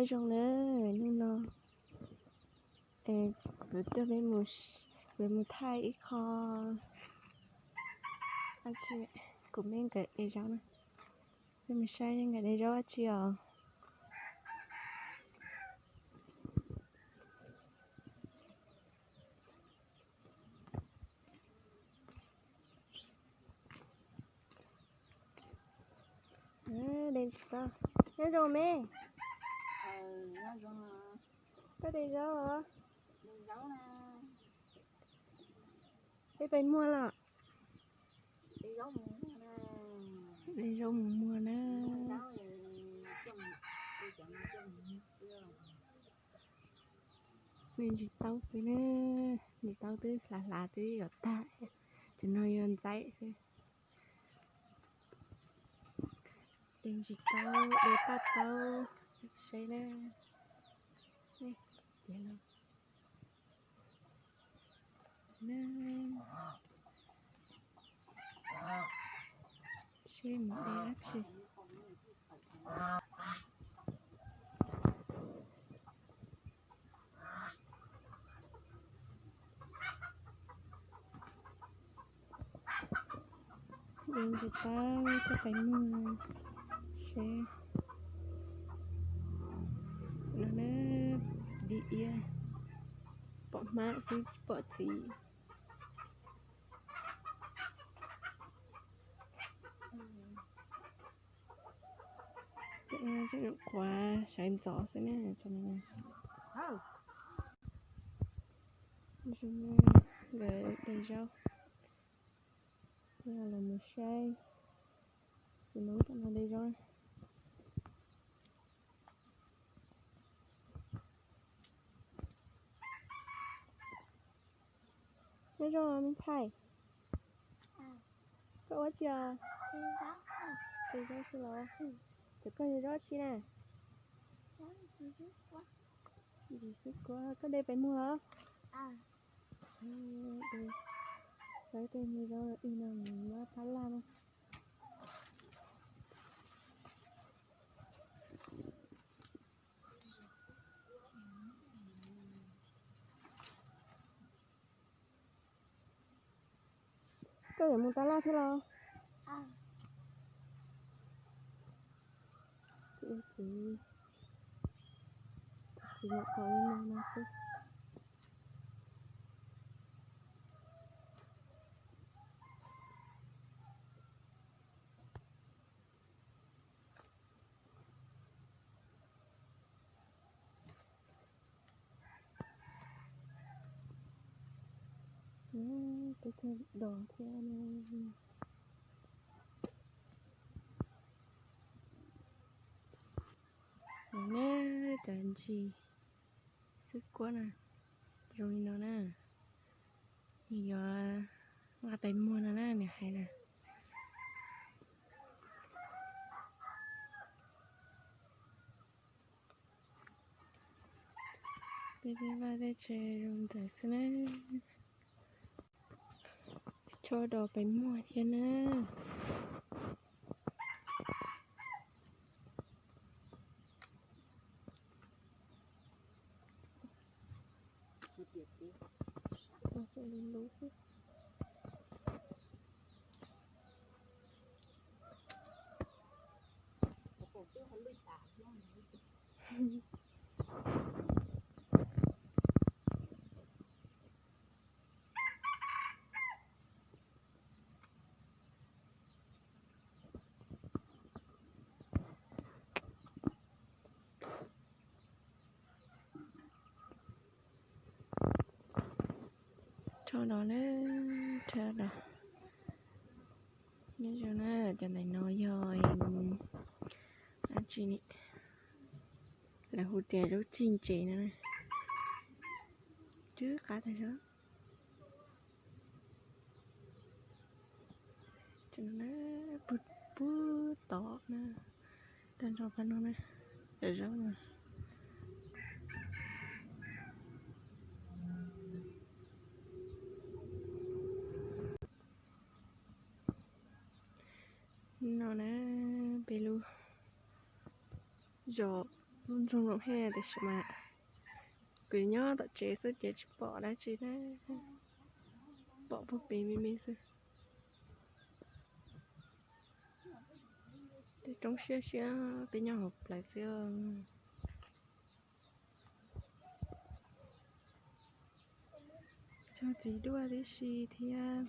Zoo na, hnub no kuv coj peb mus, peb mus thaij ib qho, kuv me nkawd de zaub na. Peb mus saib nkawd de zaub dab tsi os. De tsis tau. Nyob zoo me. Koj de zaub os? Peb pais muag los? De zaub mus muag na. De ntsis taub xwb na, ntsis taub twb hlav hlav twb yuav tag, tseem no yuav ntxaib xwb. De ntsis taub, de paj taub, seb na. Seb mus de dab tsi. De ntsis taub coj pais muag seb. No na, di iab, pom hmab xwb tsis pom txiv. Qhuav sawv ntxov xwb na. Nkawd de zaub, los mus saib, tus no tom no de zaub. Nyob zoo me ntxhais, koj ua dab tsi os? De zaub xwb los? Ces koj yog zaub tsi na? Ntsis xwb kuv, koj de pais muag los? Xawb tej niag zaub ib no mus muab tab laj na. Koj yuav mus tab laj thiab los? Txiv, txiv mam qhov no no xwb. Peb cog dos thiab no. Neb cov ntsis xwb kuab na, zoo li no na, nws yuav nqa pais muag no na, nws hais na. Peb tej vaj tej tsev zoo ntawd xwb na. Tso dos pais muag thiab na. Rho dos na, rho dos. Nyob zoo na, cov ntawm no yog dab tsi ne, lawv hu tias zaub txij ntses no na. Twb qab tag zog. Puag tod na, tag nrho qab no na, cov zaub no. No na, peb lub zos Lub nroog zoo heev tiam sis mas kuv nyob tom tsev xwb ces tsis pom dab tsi na, pom puag pem me me xwb. Ces roob siab siab, peb nyob hauv plawv xwb. Cog txiv duaj tib si thiab.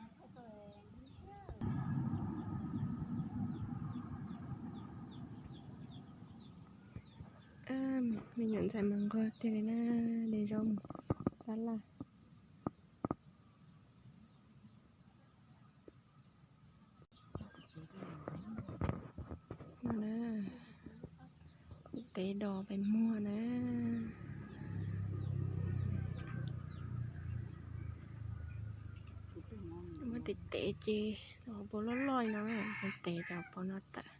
Me nyuam ntxhais mas nquag tiag li na, de zaub mus tab laj. No na, tev dos pes muag na. Muab tev tev ces hauv paus loj loj li no, tev cov hauv paus no tawm.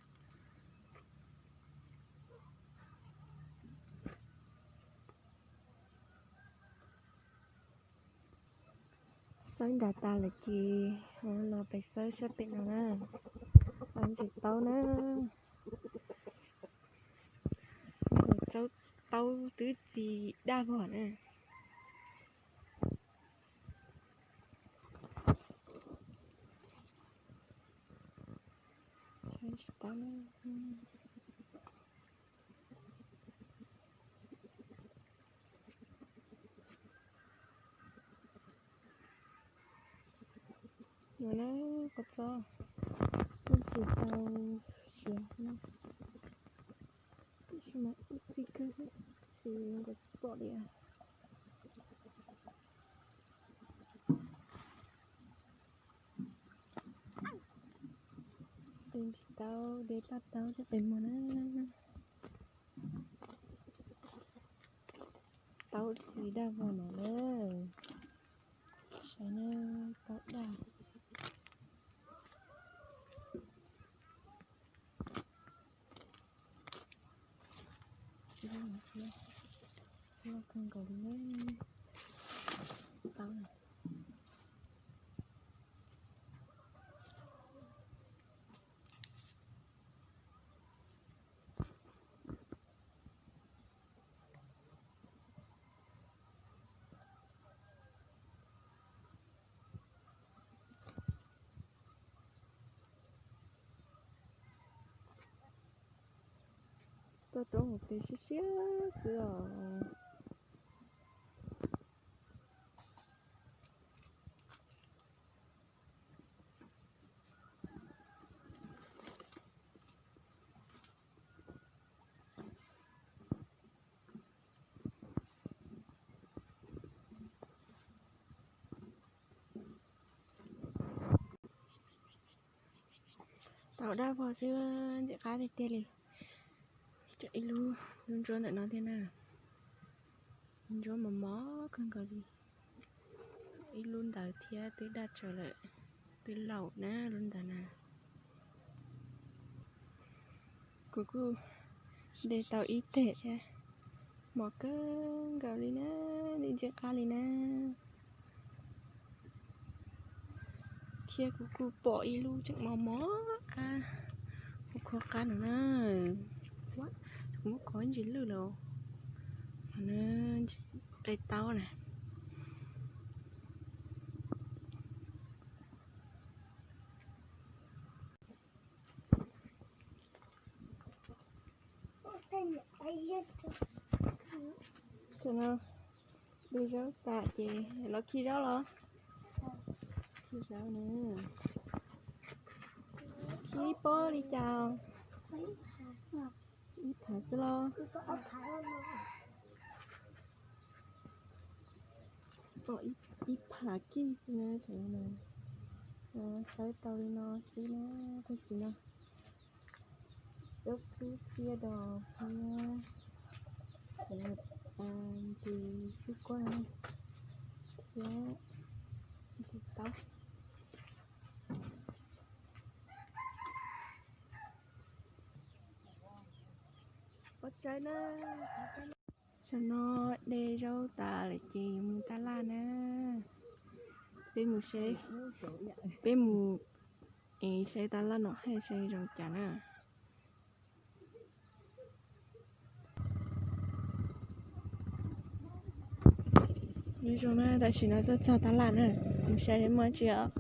Xawb nrad tas lawm ces los pem xawb sab pem no na, xawb ntsis taub na. Taub twb txi daj vog na. Xawb ntsis taub na. No na, kua txob kuj tsis tau siav na, tiam sis mas ib txij kawg xwb, tsis nkaus tsis pom li. De tsis taub, de paj taub thiab pes muag na. Taub txi daj vog no na. Saib na, taub daj. Loj kawg nkaus li na. Taub na. Tuaj roob hauv pes siab siab xwb os. Taub daj vog xwb, ntxim qab tiag tiag li. Ib lub, lub ntsuab ntawm no thiab na. Ntsuab mos mos kawg nkaus li. Ib lub ntawd thiab twb daj tsawv lawm, twb laum na lub ntawd na. Kuv kuj de tau ib teg thiab, mos kawg nkaus li na, ntxim qab li na. Thiab kuv kuj pom ib lub tseem mos mos ab, kuv khuv qab no na. Kuv muab kov ntsis lwj los, qe taub na. Tam no de zaub tas ces los khi zaub los? Khi zaub na. Khi ib pob li cas? Ib phav xwb los? Pom ib phav kij xwb na, sawv tau li no xwb na, tag kis no. Zaub txhwb thiab dos thiab ntsis xwb kuaj thiab ntsis taub. Tam no de zaub tas lawm ces mus tab laj na. Peb mus saib, peb mus saib tab laj no haj zoo cas na. Nyob zoo na, tam sim no tuaj txog tab laj na, mus saib muaj tsi os.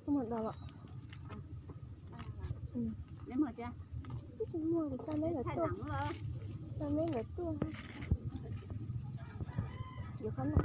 Koj mus do los? Twb tsis muaj, kuv xa meb lawv tuaj, xa meb lawv tuaj. Yuav qhov no.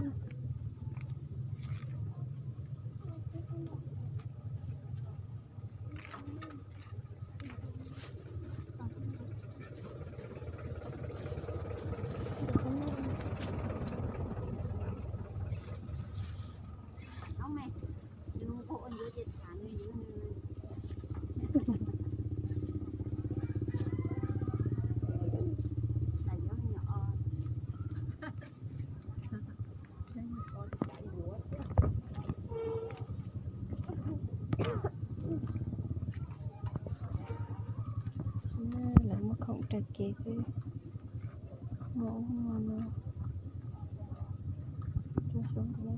Lawv muab khoom raws kev xwb. Muaj ub muaj no. Ntsuag xyoob no,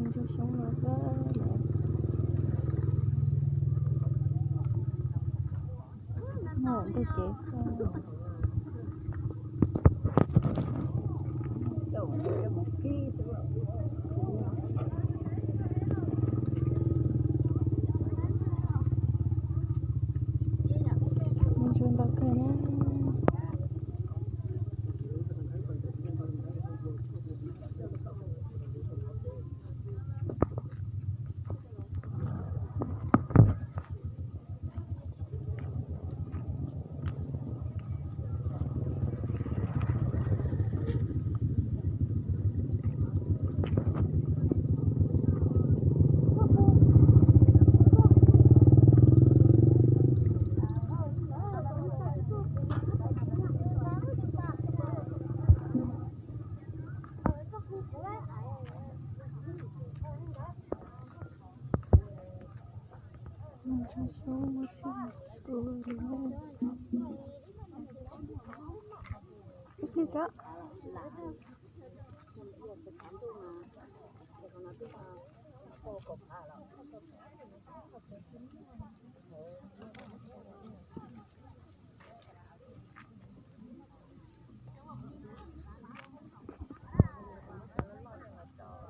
ntsuag xyoob no xwb. Muaj ntug kev xwb. Ntsuag ntau kawg na. Ib pliag tso.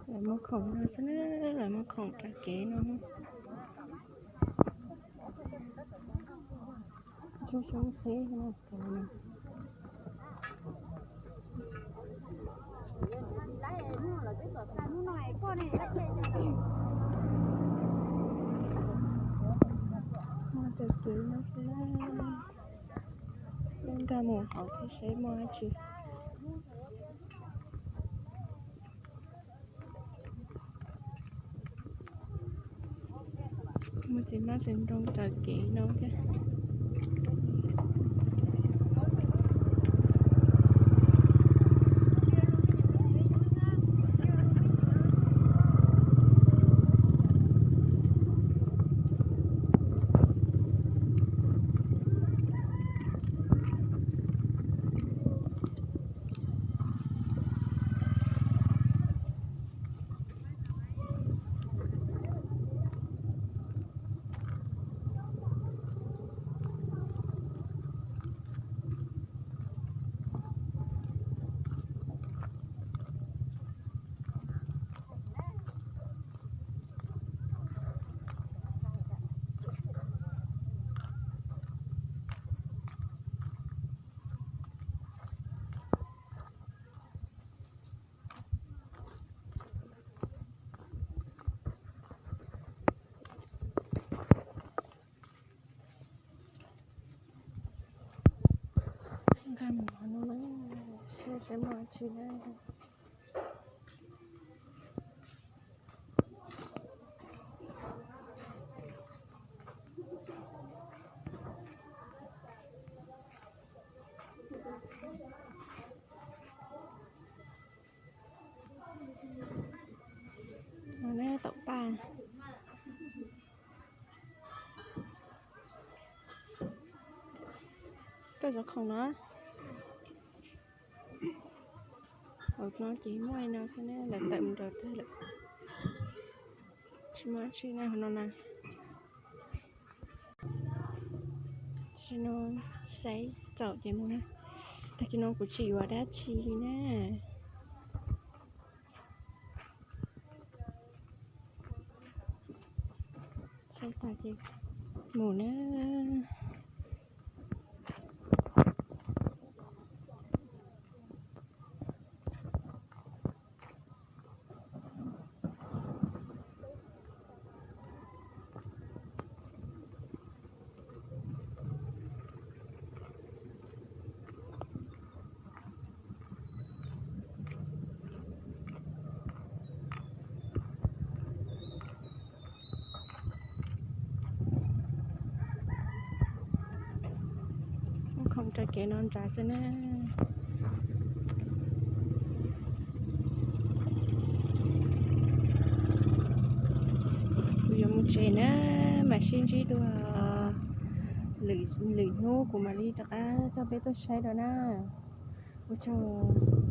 Lawv muab khoom no xwb na, lawv muab khoom raws kev no. Ntsuag xyoob xwb no. Muab raws kev no xwb na. Nkag mus hauv thiab seb muaj dab tsi. Muaj txiv hmab txiv ntoo raws kev no thiab. Nkag mus no, seb muaj tsi na. No ne, taum paj. Koj zov khoom no. Hauv no ces muaj no xwb na, lawv tawm mus nrad tag lawm. Tsis muaj dab tsi na hauv no na. Tam sim no saib txaus ces mus na. Tag kis no kuv tsis yuav dab tsi li na. Saib tas ces mus na. Muaj khoom rau kev no nrad xwb na. Kuv yuav mus tsev na, mam sib ntsib dua lwm hnub kuv mam li rov qab coj peb tuaj saib dua na. Ua tsaug.